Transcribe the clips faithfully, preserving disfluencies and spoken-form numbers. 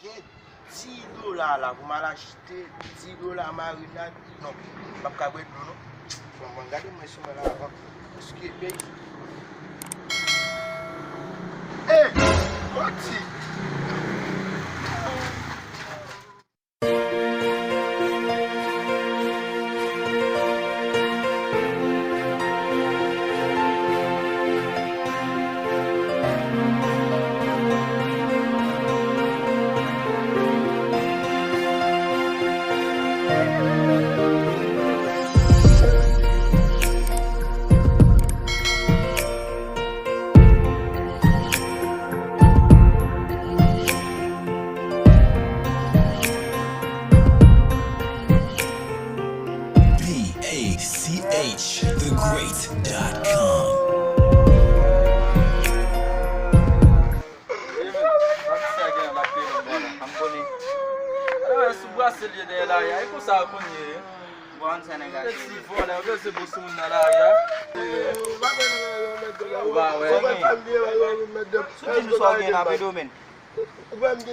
Dis dola la pou m al achte dis dola marinad. Non, m p ap ka bwè dlo non. Bon, bon, gade mwen sou mwen la avan. Èske, baby? Ey, manti! B A C H the great dot com. Sou brase l ye dèyè la, e konsa yo konn ye. Bon, sa nèg la. Ti vòlè, yo bezwen bout sou moun nan lari a. Ou pa wè. Sou di nou sa w gen nan Pedro, men.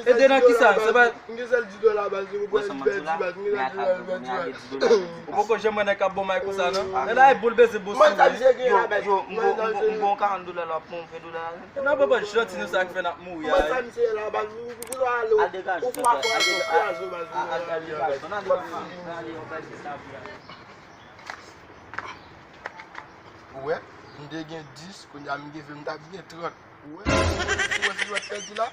Ede nan kisa? Se pa. Mwen sa mwen di w la, men atann pou kounye a gen dis dola. Ou poko janm wè nèg k ap bon may konsa, non? Nèg la e boul bezwen bout sou li. Yo, yo, m gon, m gon, m gon karant dola la, pou m ven dola la. Nan papa janti nou sa k fè n ap mouri a. Al degaje, al degaje. Ou wè, m te gen dis, kounye a m gen ven, m t ap gen trant. Ou wè, ou wè, ou wè, ou wè, pèdi la.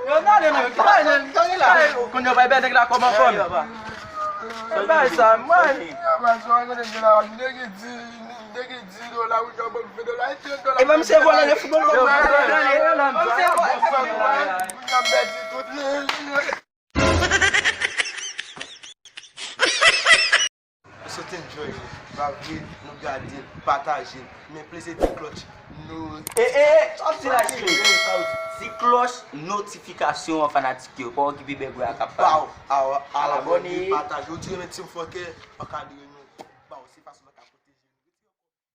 Yo, n ale, non, yo, kite nèg la. Kounye a bay bèl nèg la kòb ankò. Bay sa, mwen. Yo, bay sa, konnen gen la, nèg di, nèg di dola, ou jwenn ven dola, e trant dola. E pa misye vòlè le foutbòl, yo, vòlè, vòlè, vòlè. Misye vòlè. Kounye a pèdi tout. Sot enjoy li, pa vre, nou gade l, pataje l, men pleze ti klòch nou. E, e, e, sa w di la, cheri? Ti klòch notifikasyon an, fanatik yo, pa okipe bègwè a k ap pale. Abòne, pataje, ou di renmen Team Fòkè, pa ka di renmen.